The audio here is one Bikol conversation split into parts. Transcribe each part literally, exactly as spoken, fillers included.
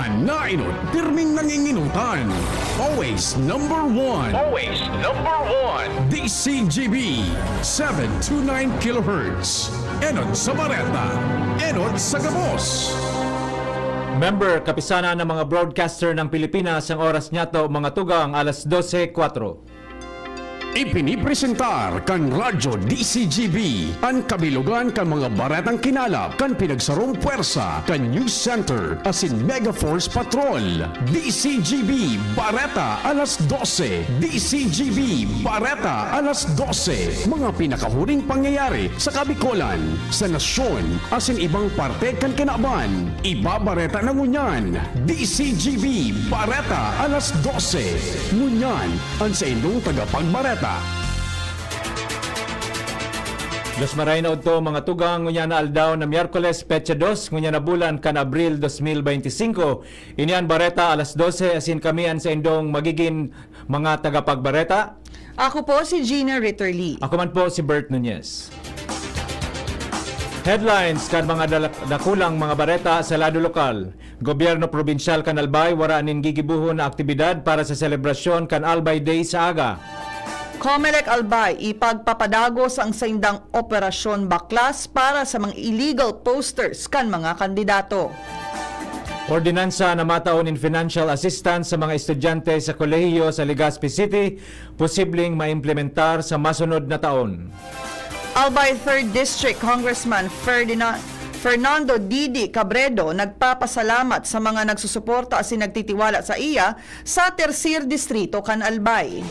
Nainot, pirming nanginginutan. Always number one. Always number one. D C G B, seven two nine kilohertz. Enot sa Bareta, enot sa gabos. Member, Kapisanan ng mga Broadcaster ng Pilipinas, ang oras niyato, mga tugang, alas dose kwatro. Ipinipresentar kan Radyo D C G B an kabilogan kan mga baretang kinalap kan pinagsarong pwersa kan News Center asin Mega Force Patrol. D C G B Bareta alas dose. D C G B Bareta alas dose. Mga pinakahuring pangyayari sa Kabikolan, sa nasyon, asin ibang parte kan kinaban. Ibabareta na ngunyan, D C G B Bareta alas dose. Ngunyan, an saindong tagapagbareta. Dos maray na udto, mga tugang, ngunyan na aldaw na Miyerkules, petsa dos, ngunyan na bulan kan Abril dos mil beintisinko. Ini an Bareta alas dose, asin kami an saindong magigin mga tagapagbareta. Ako po si Gina Ritterly. Ako man po si Bert Nunez. Headlines kan mga dala-, dakulang mga bareta sa lado lokal. Gobyerno Probinsyal kan Albay wara nin gigibohon na aktibidad para sa selebrasyon kan Albay Day sa aga. Comelec Albay, ipagpapadagos ang saindang operasyon baklas para sa mga illegal posters kan mga kandidato. Ordinansa na mataon nin financial assistance sa mga estudyante sa kolehiyo sa Legazpi City, posibleng maimplementar sa masunod na taon. Albay Third District Congressman Ferdinand, Fernando Didi Cabredo nagpapasalamat sa mga nagsusuporta asin nagtitiwala sa iya sa Tersir Distrito kan Albay.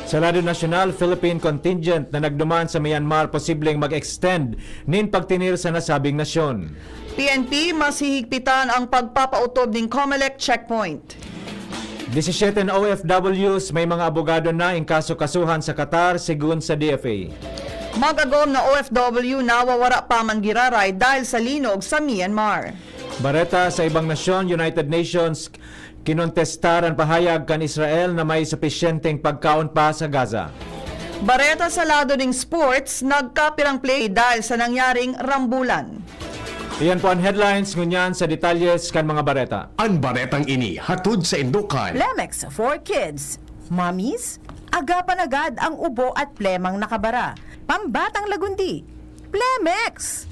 Sa lado nasyonal, Philippine contingent na nagduman sa Myanmar posibleng mag-extend nin pagtinir sa nasabing nasyon. P N P, mas hihigpitan ang pagpapautob nin Comelec checkpoint. Disisiyete na O F Ws may mga abogado na ingkaso-kasuhan sa Qatar, segun sa D F A. Mag-agom na O F W nawawara pa man giraray dahil sa linog sa Myanmar. Bareta sa ibang nasyon, United Nations kinontestar an pahayag kan Israel na may supisyenteng pagkaon pa sa Gaza. Bareta sa lado ning sports, nagkapirang play dahil sa nangyaring rambulan. Iyan po an headlines, ngunyan sa detalyes kan mga bareta. An baretang ini hatod saindo kan Plemex for Kids. Mommies, agapan agad ang ubo at plemang nakabara. Pambatang lagundi, Plemex!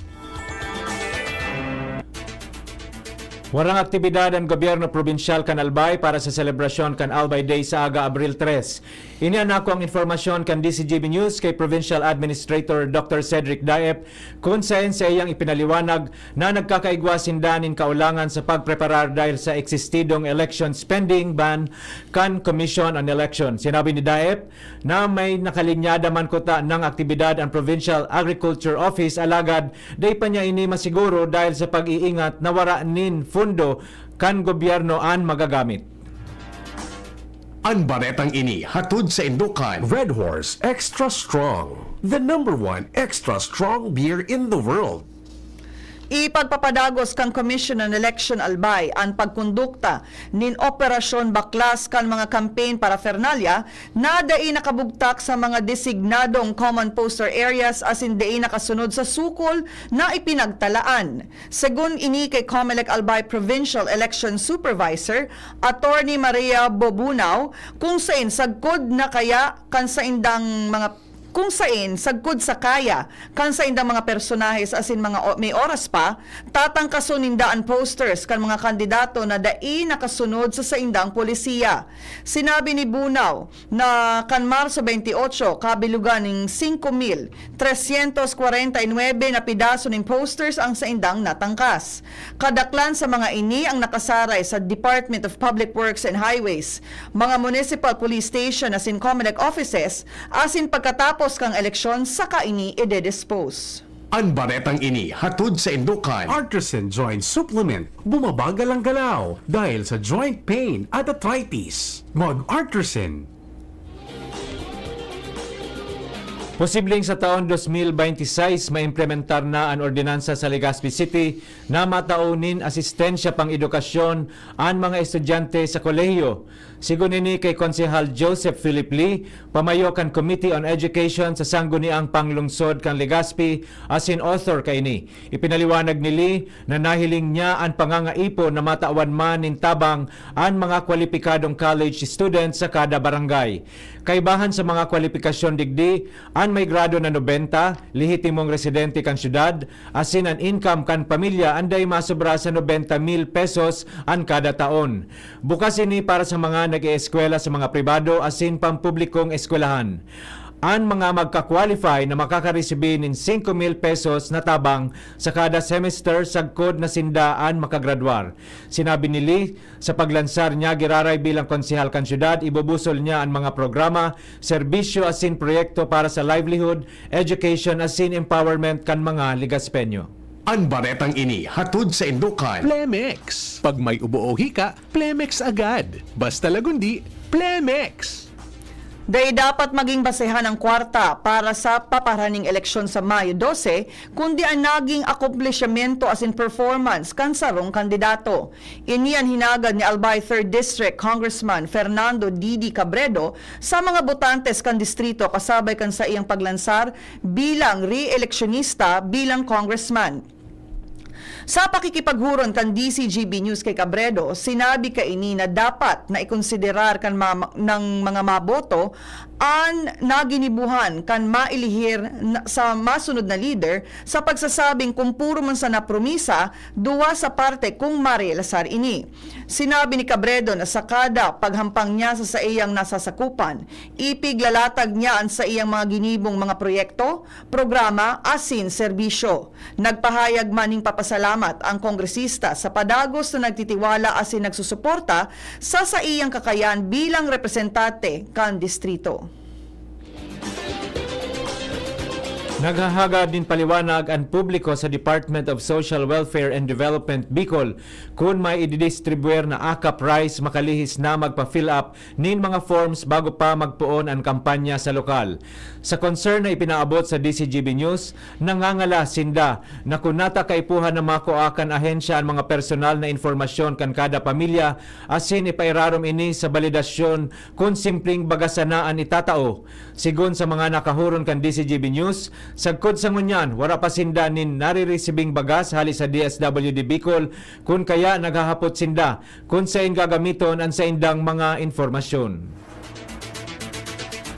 Warang aktibidad an gobyerno probinsyal kan Albay para sa selebrasyon kan Albay Day sa aga, Abril tres. Ini an nakuang impormasyon kan D C G B News kay Provincial Administrator Doctor Cedric Daep, kun saen saiyang ipinaliwanag na nagkakaigwa sinda nin kaulangan sa pagpreparar dahil sa eksistidong election spending ban kan Commission on Election. Sinabi ni Daep na may nakalinyada man kuta ng aktibidad ang Provincial Agriculture Office, alagad dai pa niya ini masiguro dahil sa pag-iingat na wara nin pundo kan gobyerno an magagamit. An baretang ini hatod saindo kan Red Horse Extra Strong, the number one extra strong beer in the world. Ipagpapadagos kan Commission on Election Albay an pagkondukta nin operasyon baklas kan mga campaign paraphernalia na dai nakabugtak sa mga designadong common poster areas asin dai nakasunod sa sukol na ipinagtalaan. Segun ini kay Comelec Albay Provincial Election Supervisor, Attorney Maria Bobunao, kung sain sagkod na kaya kan saindang mga kung sain sagkod sa kaya kan saindang mga personahes asin mga o-, may oras pa, tatangkason ninda an posters kan mga kandidato na dai nakasunod sa saindang polisiya. Sinabi ni Bunao na kan Marso twenty-eight, kabilugan ning singko mil tresyentos kwarenta y nuebe na pidaso nin posters ang saindang natangkas. Kadaklan sa mga ini ang nakasaray sa Department of Public Works and Highways, mga municipal police station asin Comelec offices, asin pagkatapos kan eleksyon saka ini idedispose. An baretang ini hatod saindo kan Artisan Joint Supplement. Bumabagal ang galaw dahil sa joint pain at arthritis. Mag-Artisan. Posibleng sa taon dos mil bente y seis maimplementar na an ordinansa sa Legazpi City na matao nin asistensya pang-edukasyon an mga estudyante sa kolehiyo. Sigon ini kay Konsehal Joseph Philip Lee, pamayo kan Committee on Education sa Sangguniang Panglungsod kan Legazpi, asin author kaini. Ipinaliwanag ni Lee na nahiling niya an pangangaipo na matawan man nin tabang an mga kwalipikadong college students sa kada barangay. Kaibahan sa mga kwalipikasyon digdi, an may grado na nobenta, lehitimong residente kan syudad, asin an income kan pamilya anday masobra sa nobenta mil pesos an kada taon. Bukas ini para sa mga nag-eeskwela sa mga pribado asin pampublikong eskwelahan. An mga magka-qualify na makakaresibi nin singko mil pesos na tabang sa kada semester sagkod na sinda an makagradwar. Sinabi ni Lee, sa paglansar niya giraray bilang konsehal kan syudad, ibubusol niya an mga programa, serbisyo asin proyekto para sa livelihood, education asin empowerment kan mga Legazpeño. An baretang ini hatod saindo kan Plemex. Pag may ubo o hika, Plemex agad. Basta lagundi, Plemex! Dai dapat maging basehan ang kwarta para sa paparaning eleksyon sa Mayo dose, kundi an naging akomplishimento asin performance kan sarong kandidato. Ini an hinagad ni Albay Third District Congressman Fernando Didi Cabredo sa mga botantes kan distrito kasabay kan saiyang paglansar bilang re-eleksyonista bilang congressman. Sa pakikipaghuron kan D C G B News kay Cabredo, sinabi kaini na dapat na ikonsiderar kan ma-, ng mga maboto an naginibuhan kan mailihir na, sa masunod na lider sa pagsasabing kung puro man sana promisa, duwa sa parte kung marealisar ini. Sinabi ni Cabredo na sa kada paghampang niya sa saiyang nasasakupan, ipiglalatag niya an saiyang mga ginibong mga proyekto, programa asin serbisyo. Nagpahayag man nin papasalamat ang kongresista sa padagos na nagtitiwala asin nagsusuporta sa saiyang kakayan bilang representante kan distrito. Naghahagad nin paliwanag an publiko sa Department of Social Welfare and Development, Bicol, kun may ididistribuer na akap rice makalihis na magpa-fill up nin mga forms bago pa magpoon an kampanya sa lokal. Sa concern na ipinaabot sa D C G B News, nangangala sinda na kun nata kaipuhan na makua kan ahensya an mga personal na impormasyon kan kada pamilya asin ipairarom ini sa balidasyon kun simpleng bagas sana an itatao. Sigon sa mga nakahuron kan D C G B News, sagkod sa ngunyan, wara pa sinda nin naririsibing bagas hali sa D S W D Bicol, kun kaya naghahapot sinda kun saen gagamiton an saindang mga impormasyon.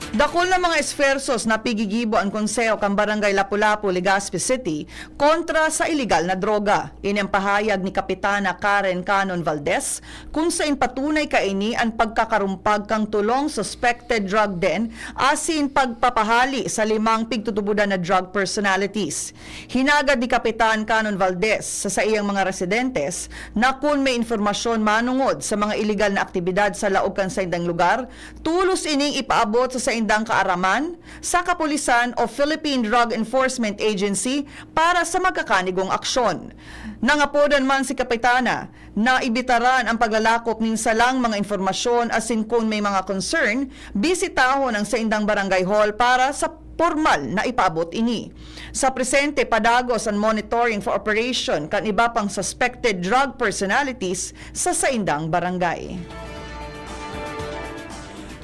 Dakul na mga esfuerzos na pigigibo an Konseho kan Barangay Lapu-Lapu, Legazpi City, kontra sa iligal na droga. Ini an pahayag ni Kapitana Karen Canon Valdez, kun saen patunay kaini an pagkakarumpag kan tolong suspected drug den asin pagpapahali sa limang pigtutubodan na drug personalities. Hinagad ni Kapitan Canon Valdez sa saiyang mga residentes na kun may impormasyon manongod sa mga iligal na aktibidad sa laog kan saindang lugar, tolos ining ipaabot sa saindang kaaraman, sa kapulisan o Philippine Drug Enforcement Agency para sa magkakanigong aksyon. Nangapodan man si Kapitana na ibitaran ang paglalakop nin salang mga impormasyon asin kun may mga concern, bisitahon ang saindang barangay hall para sa pormal na ipaabot ini. Sa presente, padagos an monitoring for operation kan iba pang suspected drug personalities sa saindang barangay.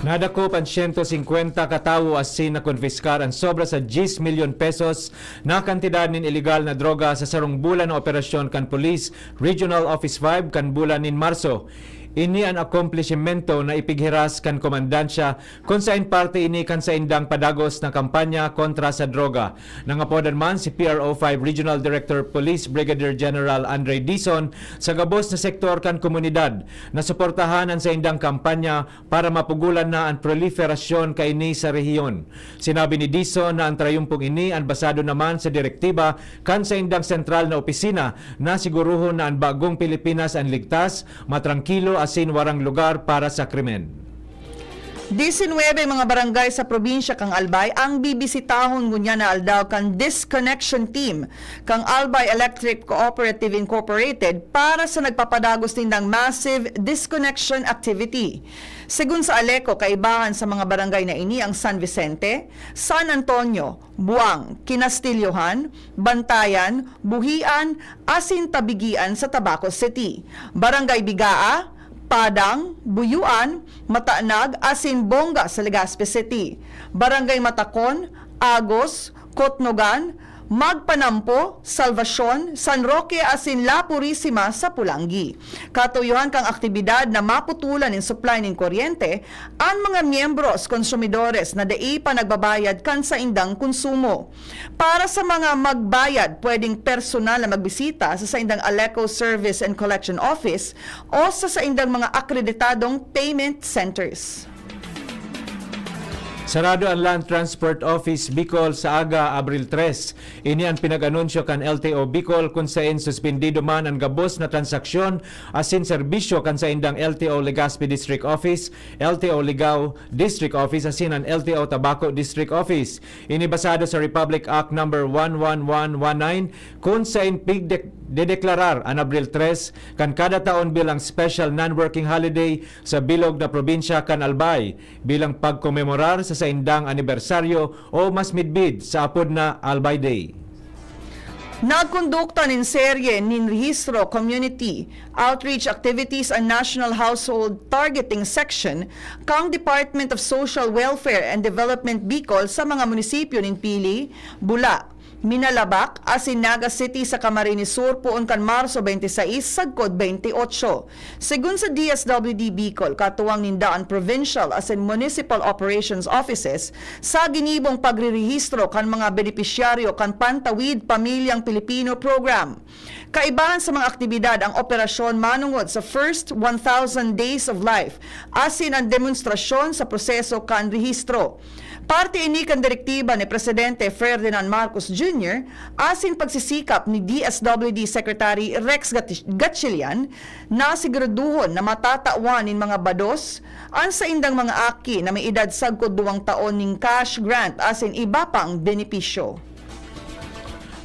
Nadakop an siyento singkwenta ka tawo asin nakonpiskar an sobra sa diyes milyon pesos na kantidad nin ilegal na droga sa sarong bulan na operasyon kan Police Regional Office five kan bulan nin Marso. Ini an akomplishimento na ipighiras kan komandansya, kun saen parte ini kan saindang padagos na kampanya kontra sa droga. Nangapodan man si P R O five Regional Director Police Brigadier General Andre Dizon sa gabos na sektor kan komunidad na suportahan an saindang kampanya para mapugolan na an proliferasyon kaini sa rehiyon. Sinabi ni Dizon na an trayumpong ini an basado naman sa direktiba kan saindang sentral na opisina na siguruhon na an bagong Pilipinas an ligtas, matrangkilo asin warang lugar para sa krimen. Disinwebe mga barangay sa probinsya kan Albay ang bibisitahon ngunyan na aldaw kan Disconnection Team kan Albay Electric Cooperative Incorporated para sa nagpapadagos nindang massive disconnection activity. Segun sa ALECO, kaibahan sa mga barangay na ini ang San Vicente, San Antonio, Buang, Kinastilyohan, Bantayan, Buhian, asin Tabigian sa Tabaco City, Barangay Bigaa, Padang, Buyuan, Mataanag asin Bonga sa Legazpi City, Barangay Matacon, Agos, Cotnogan, Magpanampo, Salvacion, San Roque asin La Purisima sa Polangui. Katuyohan kan aktibidad na maputulan nin supply nin kuryente an mga miyembros, konsumidores na dai pa nagbabayad kan saindang konsumo. Para sa mga magbayad, pwedeng personal na magbisita sa saindang ALECO Service and Collection Office o sa saindang mga akreditadong payment centers. Sarado an Land Transport Office Bicol sa aga, Abril tres. Ini an pinag-anunsyo kan L T O Bicol, kun saen suspendido man an gabos na transaksyon asin serbisyo kan saindang L T O Legazpi District Office, L T O Ligao District Office asin an L T O Tabaco District Office. Ini basado sa Republic Act Number one one one one nine, kun saen pigde-, dedeklarar an Abril tres kan kada taon bilang special non-working holiday sa bilog na probinsya kan Albay, bilang pagkomemorar sa saindang anibersaryo o mas midbid sa apod na Albay Day. Nagkondukta nin serye nin rehistro, community outreach activities an National Household Targeting Section kan Department of Social Welfare and Development Bicol sa mga munisipyo nin Pili, Bula, Minalabac asin Naga City sa Camarines Sur poon kan Marso twenty-six sagkod twenty-eight. Segun sa D S W D Bicol, katuwang ninda an provincial asin municipal operations offices sa ginibong pagrerehistro kan mga benepisyaryo kan Pantawid Pamilyang Pilipino Program. Kaibahan sa mga aktibidad ang operasyon manongod sa First one thousand Days of Life asin an demonstrasyon sa proseso kan rehistro. Parte ini kan direktiba ni Presidente Ferdinand Marcos Junior asin pagsisikap ni D S W D Secretary Rex Gati-, Gatchalian na siguraduhon na matatawan nin mga bados an saindang mga aki na may edad sagkod duwang taon nin cash grant asin iba pang benepisyo.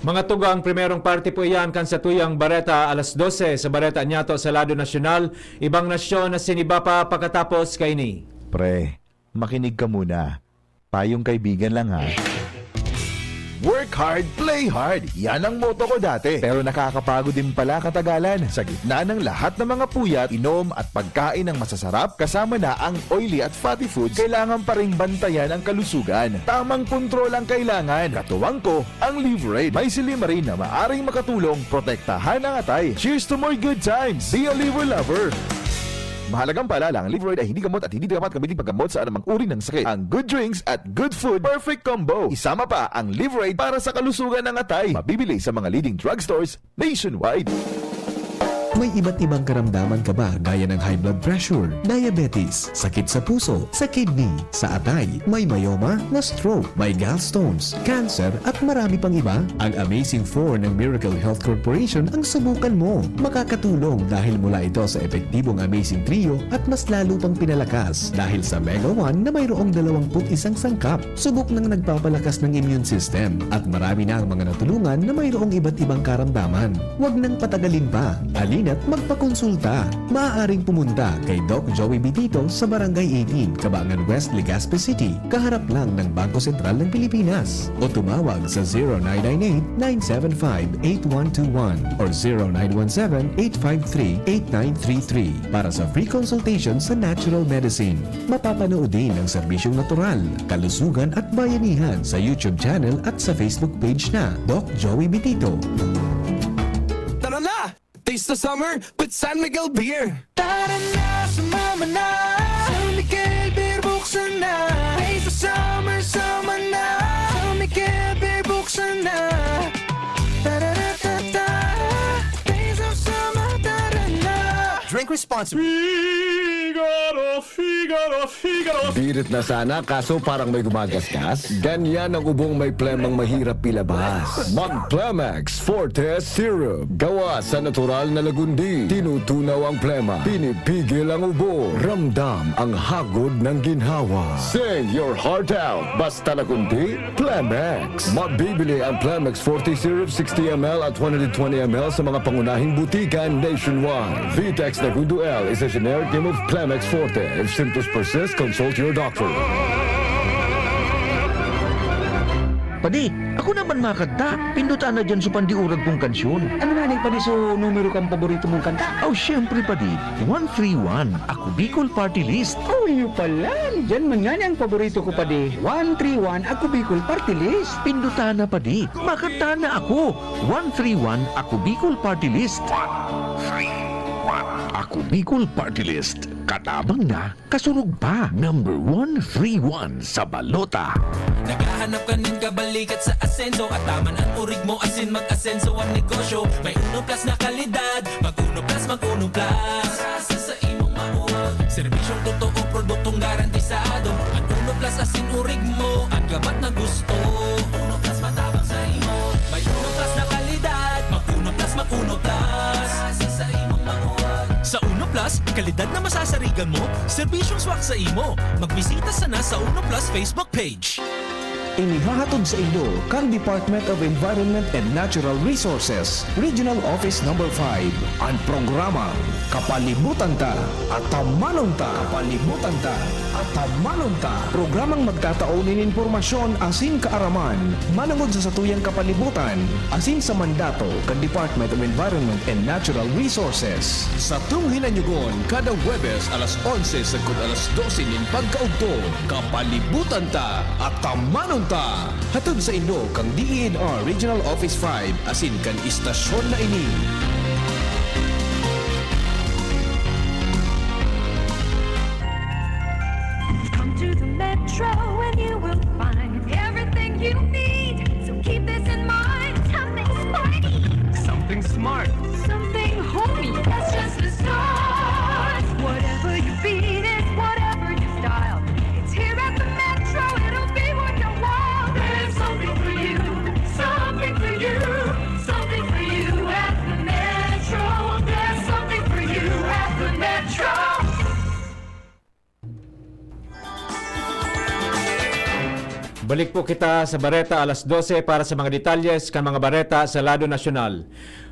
Mga tugang, primerong parte po iyan kan satuyang bareta alas dose sa Bareta Nyato sa lado nasyonal, ibang nasyon asin iba pa pakatapos kaini. Pre, makinig ka muna. Payong kaibigan lang ha. Work hard, play hard. Yan ang motto ko dati. Pero nakakapagod din pala katagalan. Sa gitna ng lahat ng mga puyat, inom at pagkain ng masasarap, kasama na ang oily at fatty foods, kailangan pa ring bantayan ang kalusugan. Tamang kontrol ang kailangan. Katuwang ko, ang Liverade. May silimarin na maaring makatulong protektahan ang atay. Cheers to more good times! Be a Liver Lover! Mahalagang paalala, ang Liverade ay hindi gamot at hindi dapat gamitin paggamot sa anumang uri ng sakit. Ang good drinks at good food, perfect combo. Isama pa ang Liverade para sa kalusugan ng atay. Mabibili sa mga leading drugstores nationwide. May iba't ibang karamdaman ka ba, gaya ng high blood pressure, diabetes, sakit sa puso, sa kidney, sa atay, may myoma, na-stroke, may gallstones, cancer, at marami pang iba? Ang Amazing four ng Miracle Health Corporation ang subukan mo. Makakatulong dahil mula ito sa epektibong Amazing Trio at mas lalo pang pinalakas dahil sa Mega one na mayroong dalawampu't isang sangkap. Subok ng nagpapalakas ng immune system at marami na ang mga natulungan na mayroong iba't ibang karamdaman. Huwag nang patagalin pa. Halina't magpakonsulta. Maaaring pumunta kay Doc Joey Bitito sa Barangay eighteen, Cabangan West, Legazpi City, kaharap lang ng Bangko Sentral ng Pilipinas. O tumawag sa zero nine nine eight, nine seven five, eight one two one or zero nine one seven, eight five three, eight nine three three para sa free consultation sa natural medicine. Mapapanood din ang serbisyong natural, kalusugan at bayanihan sa YouTube channel at sa Facebook page na Doc Joey Bitito. Tara na! Taste the summer with San Miguel Beer! Tara na, sumama na! San Miguel Beer, buksan na! Taste the summer, sama na! San Miguel Beer, buksan na! Tara-ra-ta-ta! Taste of summer, tara na! Drink responsibly. Figaro, Figaro, Figaro. Birit na sana, kaso parang may gumagasgas. Ganyan ang ubong may plemang mahirap ilabas. Mag Plemex Forte Syrup. Gawa sa natural na lagundi. Tinutunaw ang plema. Pinipigil ang ubo. Ramdam ang hagod ng ginhawa. Sing your heart out. Basta lagundi, Plemex. Mabibili ang Plemex Forte Syrup sixty M L at one hundred twenty M L sa mga pangunahing butika nationwide. Vitex Nagundo L is a generic name of Plemex Forte. If symptoms persist, consult your doctor. Padi, ako naman makanta. Pindutan na dyan sa pandiurag kong kansyon. Ano nga ni, padi, so numero kang paborito mong kanta? Oh, syempre, padi. One three one, Ako Bicol Party List. Oh, yun pala. Diyan man nga ang paborito ko, padi. One three one, Ako Bicol Party List. Pindutan na, padi. Makanta na ako. One three one, Ako Bicol Party List. One three one, Ako Bicol Party List. Katabang na, kasurog pa. Number one three one sa balota. Naghahanap ka nin kabalikat sa asenso, at taman an urig mo asin mag-asenso an negosyo. May Uno Plus na kalidad, mag Uno Plus, mag Uno Plus. Sa, sa imong mauwag. Serbisyong totoo, produktong garantisado. An Uno Plus asin urig mo, an gabat na gusto. Uno Plus matabang sa imo. May Uno Plus na kalidad, mag Uno Plus, mag Uno Plus. Sa, sa imong mauwag. Sa Uno Plus, kalidad na masasarigan mo, serbisyong swak sa imo. Magbisita sana sa Uno Plus Facebook page. Inihahatod sa inyo kan Department of Environment and Natural Resources, Regional Office Number five, an programang Kapalibutan Ta, Atamanon Ta. Kapalibutan Ta, Atamanon Ta. Programang magtatao nin impormasyon asin kaaraman manongod sa satuyang kapalibutan asin sa mandato kan Department of Environment and Natural Resources. Satong hinanyugon kada Huwebes alas onse sagkod alas dose nin pagkaugto. Kapalibutan Ta, Atamanon Ta. Hatod sa inyo kan D E N R Regional Office five asin kan istasyon na ini. Come to the Metro and you will find everything you need. So keep this in mind. Something sporty. Something smart. Something homey. That's just the start. Whatever your beat is, whatever your style, it's here at the Metro. It'll be worth your while. There's something for you. Something for you. Something for you at the Metro. There's something for you at the Metro. Balik po kita sa bareta alas dose para sa mga detalles kan mga bareta sa lado nasyonal.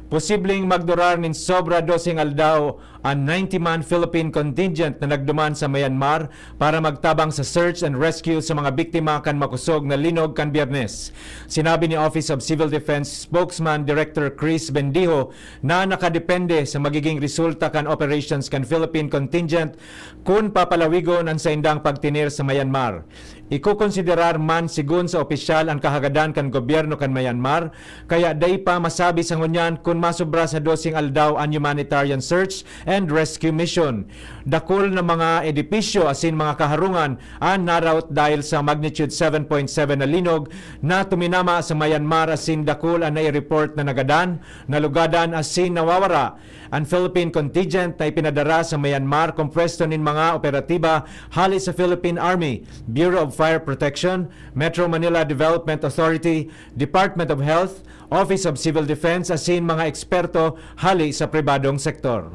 Posibleng magdurar nin sobra doseng aldaw an ninety-man Philippine contingent na nagduman sa Myanmar para magtabang sa search and rescue sa mga biktima kan makosog na linog kan Biyernes. Sinabi ni Office of Civil Defense Spokesman Director Chris Bendijo na nakadepende sa magiging resulta kan operations kan Philippine contingent kun papalawigon an saindang pagtener sa Myanmar. Ikokonsiderar man segun sa opisyal an kahagadan kan gobyerno kan Myanmar, kaya dai pa masabi sa ngunyan kun masobra sa doseng aldaw an humanitarian search and rescue mission. Dakul na mga edipisyo asin mga kaharungan an naraot dahil sa magnitude seven point seven na linog na tuminama sa Myanmar asin dakul an nai-report na nagadan, nalugadan asin nawawara. An Philippine contingent na ipinadara sa Myanmar kompwesto nin mga operatiba hali sa Philippine Army, Bureau of Fire Protection, Metro Manila Development Authority, Department of Health, Office of Civil Defense asin mga eksperto hali sa pribadong sektor.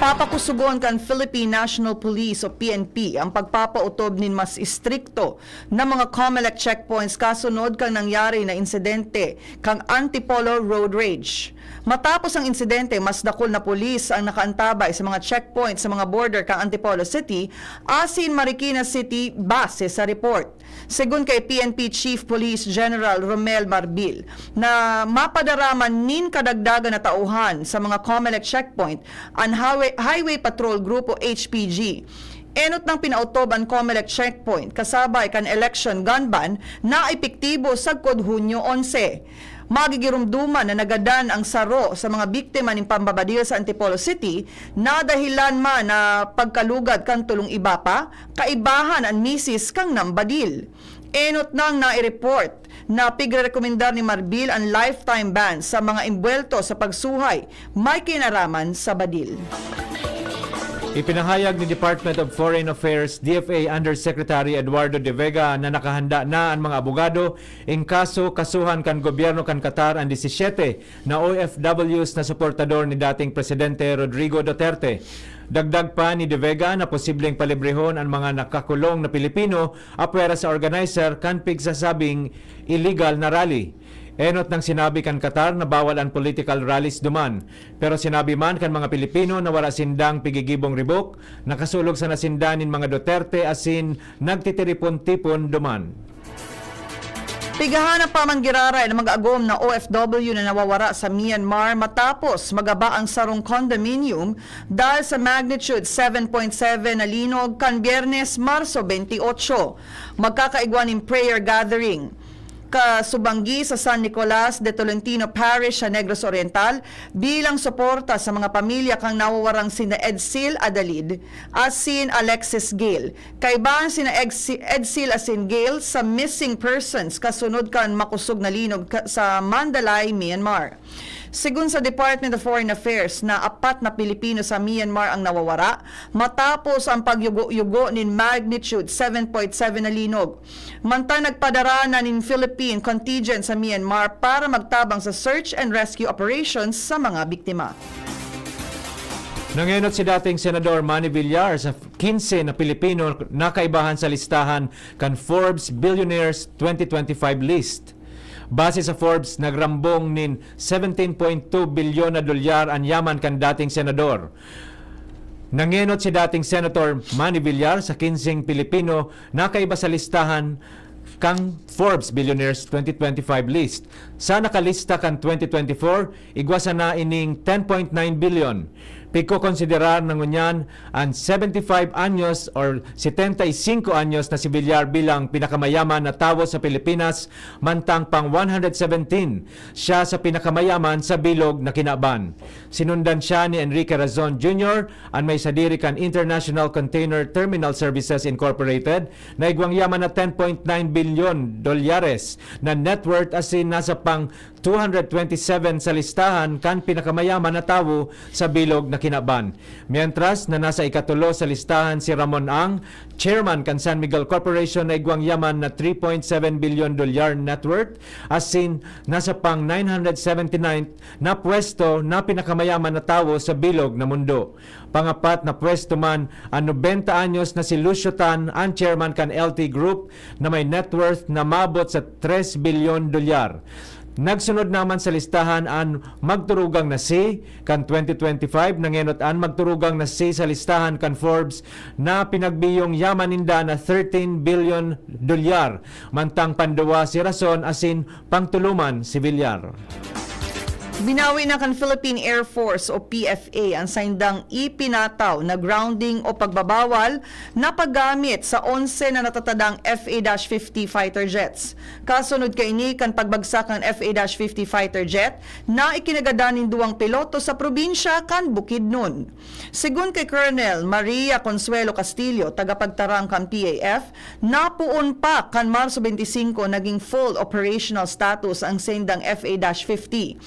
Papakusugon kan Philippine National Police o P N P ang pagpapautob nin mas istrikto na mga COMELEC checkpoints kasunod kan nangyari na insidente kan Antipolo Road Rage. Matapos ang insidente, mas dakul na pulis ang nakaantabay sa mga checkpoint sa mga border kan Antipolo City asin Marikina City, base sa report. Segun kay P N P Chief Police General Romel Marbil, na mapadara man nin kadagdagan na tauhan sa mga COMELEC checkpoint an Highway, Highway Patrol Group o H P G. Enot nang pinautob an COMELEC checkpoint kasabay kan election gun ban na epektibo sagkod Hunyo onse. Magigiromdoman na nagadan ang saro sa mga biktima nin pambabadil sa Antipolo City na dahilan man na pagkalugad kan tulong iba pa, kaibahan an misis kan nambadil. Enot nang nai-report na pigrerekomendar ni Marbil an lifetime ban sa mga embuwelto sa pagsuhay may kinaraman sa badil. Ipinahayag ni Department of Foreign Affairs, D F A, Undersecretary Eduardo De Vega na nakahanda na an mga abogado in kaso-kasuhan kan gobyerno kan Qatar an disisiyete na O F Ws na suportador ni dating Presidente Rodrigo Duterte. Dagdag pa ni De Vega na posibleng palibrehon an mga nakakulong na Pilipino apwera sa organizer kan pigsasabing illegal na rally. Enot nang sinabi kan Qatar na bawal an political rallies duman. Pero sinabi man kan mga Pilipino na wala sindang pigigibong ribok, nakasulog sana sinda nin mga Duterte asin nagtitiripon-tipon duman. Pigahan ang pamanggiraray ng mag-agom na O F W na nawawara sa Myanmar matapos magaba ang sarong condominium dahil sa magnitude seven point seven na linog kan Biyernes, Marso twenty-eight. Magkakaigwa nin prayer gathering kasubanggi sa San Nicolas de Tolentino Parish sa Negros Oriental bilang suporta sa mga pamilya kan nawawarang sina Edsil Adalid asin Alexis Gale. Kaibahan sina Egsi-, Edsil asin Gale sa missing persons kasunod kan makosog na linog ka-, sa Mandalay, Myanmar. Segun sa Department of Foreign Affairs na apat na Pilipino sa Myanmar ang nawawara matapos ang pagyugo-yugo nin magnitude seven point seven na linog. Mantang nagpadara na nin Philippine contingent sa Myanmar para magtabang sa search and rescue operations sa mga biktima. Nangenot si dating Senador Manny Villar sa kinse na Pilipino na kaibahan sa listahan kan Forbes Billionaires twenty twenty-five list. Base sa Forbes, nagrambong nin seventeen point two bilyon na dolyar an yaman kan dating senador. Nangenot si dating Senator Manny Villar sa kinseng Pilipino na kaiba sa listahan kan Forbes Billionaires twenty twenty-five list. Sa nakalista kan twenty twenty-four, igwa sana ining ten point nine bilyon. Pigkokonsiderar na ngunyan an seventy-five anyos or setenta y cinco anyos na si Villar bilang pinakamayaman na tawo sa Pilipinas, mantang pang one hundred seventeen siya sa pinakamayaman sa bilog na kinaban. Sinundan siya ni Enrique Razon Junior, an may sadiri kan International Container Terminal Services Incorporated, na igwang yaman na ten point nine bilyon dolyares na net worth asin nasa pang two hundred twenty-seven sa listahan kan pinakamayaman na tawo sa bilog na kinaban. Mientras na nasa ikatulo sa listahan si Ramon Ang, chairman kan San Miguel Corporation na igwang yaman na three point seven bilyon dolyar net worth, asin nasa pang nine hundred seventy-ninth na pwesto na pinakamayaman na tawo sa bilog na mundo. Pangapat na pwesto man an nobenta anyos na si Lucio Tan, an chairman kan L T Group, na may net worth na maabot sa tres bilyon dolyar. Nagsunod naman sa listahan an magturugang na si, kan twenty twenty-five, nangenot an magturugang na si sa listahan kan Forbes na pinagbiyong yaman ninda na thirteen bilyon dolyar, mantang panduwa si Razon asin pangtulo man si Villar. Binawi na kan Philippine Air Force o P F A an saindang ipinataw na grounding o pagbabawal na paggamit sa onse na natatadang F A fifty fighter jets. Kasunod kaini kan pagbagsak kan F A fifty fighter jet na ikinagadan nin duwang piloto sa probinsya kan Bukidnon. Segun kay Colonel Maria Consuelo Castillo, tagapagtarang kan P A F, napoon pa kan Marso twenty-five naging full operational status ang sendang F A fifty.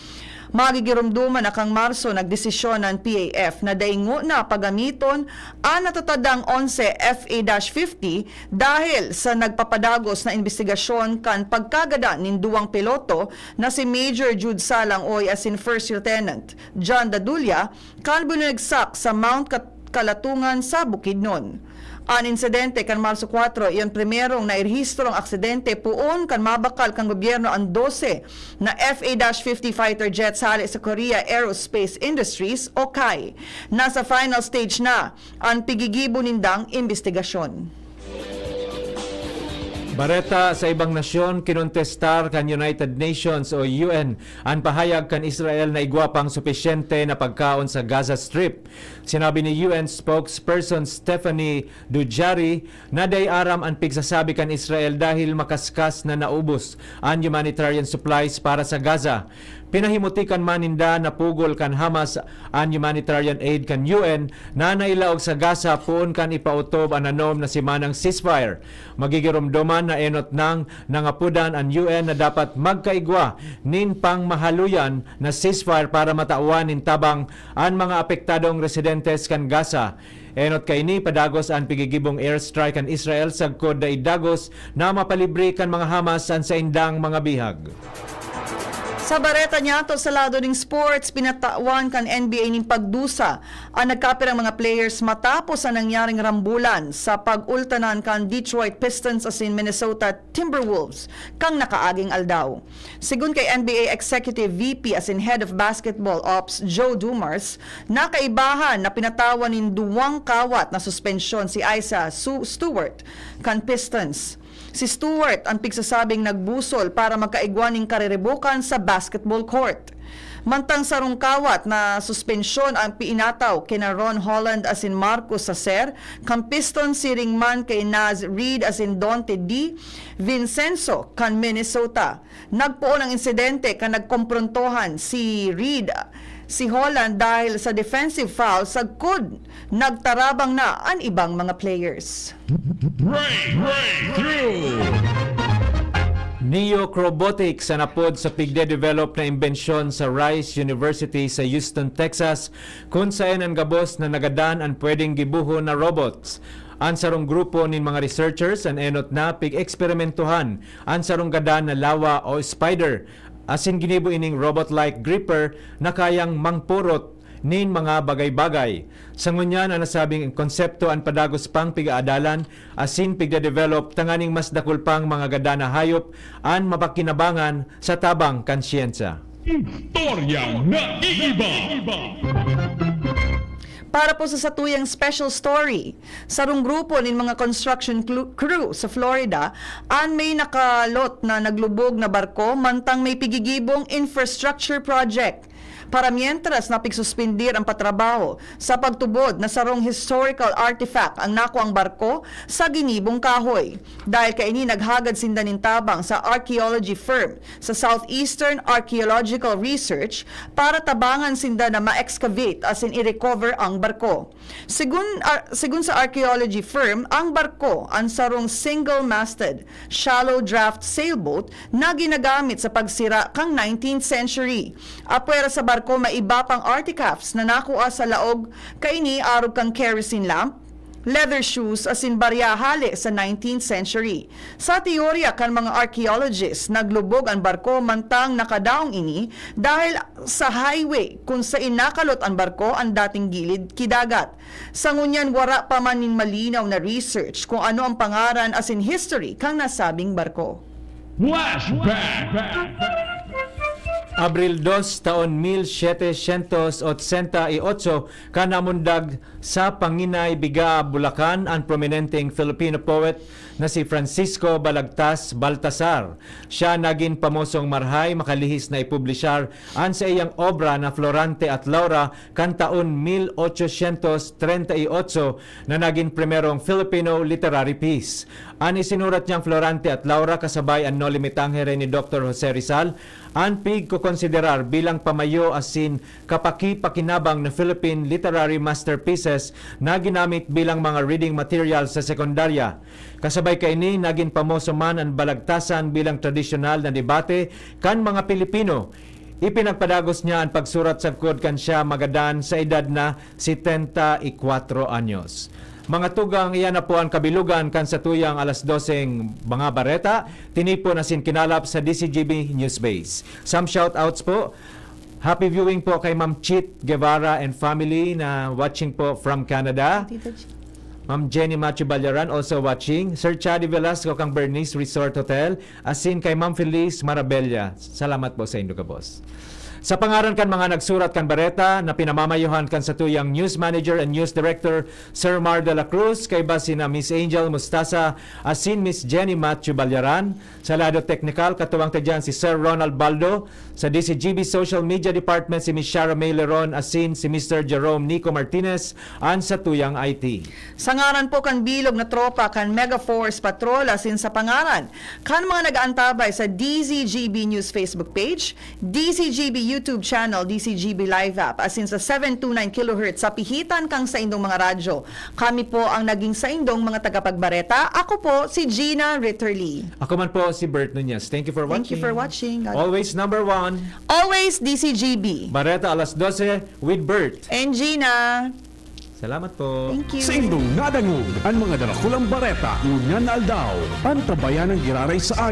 Magigiromdoman na kan Marso nagdesisyon an P A F na dai ngona pagamiton an natatadang onse F A fifty dahil sa nagpapadagos na imbestigasyon kan pagkagadan nin duwang piloto na si Major Jude Salangoy asin First Lieutenant John Dadulia, kan binunagsak sa Mount Kat-, Kalatungan sa Bukidnon. An insidente kan Marso kwatro, iyon primerong nairehistrong aksidente poon kan mabakal kan gobyerno an dose na F A fifty fighter jets hale sa Korea Aerospace Industries o kai. Nasa final stage na an pigigibo nindang imbestigasyon. Bareta sa ibang nasyon, kinontestar kan United Nations o U N an pahayag kan Israel na igwa pang supisyente na pagkaon sa Gaza Strip. Sinabi ni U N spokesperson Stephanie Dujarric na dai aram an pigsasabi kan Israel dahil makaskas na naubos an humanitarian supplies para sa Gaza. Pinahimutikan man ninda na pugol kan Hamas an humanitarian aid kan U N na nailaog sa Gaza poon kan ipautob an nanom na semanang ceasefire. Magigiromdoman na enot nang nangapodan an U N na dapat magkaigwa nin pangmahaloyan na ceasefire para matawan nin tabang an mga apektadong residentes kan Gaza. Enot kaini, padagos an pigigibong airstrike kan Israel sagkod dai dagos na mapalibre kan mga Hamas an saindang mga bihag. Sa bareta niyato sa lado ning sports, pinatawan kan N B A nin pagdusa an nagkapirang mga players matapos an nangyaring rambulan sa pag-ultanan kan Detroit Pistons asin Minnesota Timberwolves kan nakaaging aldaw. Segun kay N B A Executive V P asin Head of Basketball Ops Joe Dumars, nakaibahan na pinatawan nin duwang kawat na suspensyon si Isa Su- Stewart kan Pistons. Si Stewart an pigsasabing nagbusol para magkaigwa nin kariribukan sa basketball court. Mantang sarong kawat na suspensyon ang piinataw kina Ron Holland asin Marcus Sacer kan Pistons, siring man kay Naz Reid asin Donte D. Vincenzo kan Minnesota. Nagpoon ang insidente kan nagkomprontohan si Reid, si Holland dahil sa defensive foul sagkod nagtarabang na an ibang mga players. Breakthrough! Neok Robotics an apod sa pigde-develop na imbensyon sa Rice University sa Houston, Texas, kun saen an gabos na nagadan an pwedeng gibohon na robots. An sarong grupo nin mga researchers an enot na pig-eksperimentohan an sarong gadan na lawa o spider, asin ginibo ining robot-like gripper na kayang mangpurot nin mga bagay-bagay. Sa ngunyan, an nasabing konsepto an padagos pang pig-aadalan asin pigde-develop tanganing mas dakul pang mga gadan na hayop an mapakinabangan sa tabang kan syensa. Istoryang naiiba. Para po sa satuyang special story, sarong grupo nin mga construction clu- crew sa Florida an may nakalot na naglubog na barko mantang may pigigibong infrastructure project. Para mientras, napigsuspindir ang patrabaho sa pagtubod na sarong historical artifact ang nakuang barko sa ginibong kahoy. Dahil kaini, naghagad sinda nin tabang sa archaeology firm sa Southeastern Archaeological Research para tabangan sinda na ma-excavate asin i-recover ang barko. Segun, ar- segun sa archaeology firm, ang barko, an sarong single-masted, shallow draft sailboat na ginagamit sa pagsira kan nineteenth century. Apwera sa barko, may iba pang artifacts na nakua sa laog, kaini arog kan kerosene lamp, leather shoes asin barya hale sa nineteenth century. Sa teorya kan mga archaeologist, naglubog an barko mantang nakadaong ini dahil sa highway kun sain nakalot an barko an dating gilid ki dagat. Sa ngunyan, wara pa man nin malinaw na research kung ano ang pangaran asin history kan nasabing barko. Flashback! Abril dos, taon mil setecientos ochenta y ocho, kan namundag sa Panginay, Bigaa, Bulacan, an prominenteng Filipino poet na si Francisco Balagtas Baltasar. Siya nagin pamosong marahay makalihis na ipublishar an saiyang obra na Florante at Laura kan taon mil ochocientos treinta y ocho na nagin primerong Filipino literary piece. An isinurat niyang Florante at Laura kasabay an Noli Me Tangere ni Doktor Jose Rizal, an pigkokonsiderar bilang pamayo asin kapakipakinabang na Philippine literary masterpieces na ginamit bilang mga reading material sa sekundarya. Kasabay kaini, nagin pamoso man an balagtasan bilang tradisyonal na debate kan mga Pilipino. Ipinagpadagos niya an pagsurat sagkod kan siya magadan sa edad na setenta y cuatro anyos. Mga tugang, iyan na po an kabilugan kan satuyang alas doseng mga bareta, tinipon asin kinalap sa D C G B News Base. Some shoutouts po. Happy viewing po kay Ma'am Chit Guevara and family na watching po from Canada. Tita Chit. Ma'am Jenny Macho Balyaran also watching. Sir Chadi Velasco kang Bernice Resort Hotel. Asin kay Ma'am Feliz Marabella. Salamat po sa indo gabos. Sa pangaran kan mga nagsurat kan bareta na pinamamayohan kan satuyang news manager and news director, Sir Mar de la Cruz, kaiba sina Miss Angel Mustasa asin Miss Jenny Matthew Balyaran. Sa lado teknikal, katuwang ta diyan si Sir Ronald Baldo. Sa D C G B Social Media Department, si Miss Shara May Leron asin si Mister Jerome Nico Martinez, an satuyang I T. Sa ngaran po kan bilog na tropa kan Mega Force Patrol asin sa pangaran kan mga nag-aantabay sa D Z G B News Facebook page, D Z G B YouTube channel, D Z G B Live app, asin sa seven two nine kilohertz sa pihitan kan saindong mga radyo, kami po ang naging saindong mga tagapagbareta. Ako po si Gina Ritterly. Ako man po si Bert Nunez. Thank you for watching. Thank you for watching. God Always number one. Always D Z G B. Bareta alas dose with Bert. And Gina. Salamat po. Thank you. Sa indong nadangog an mga darakulang bareta ngunyan na aldaw, antabayan ang giraray sa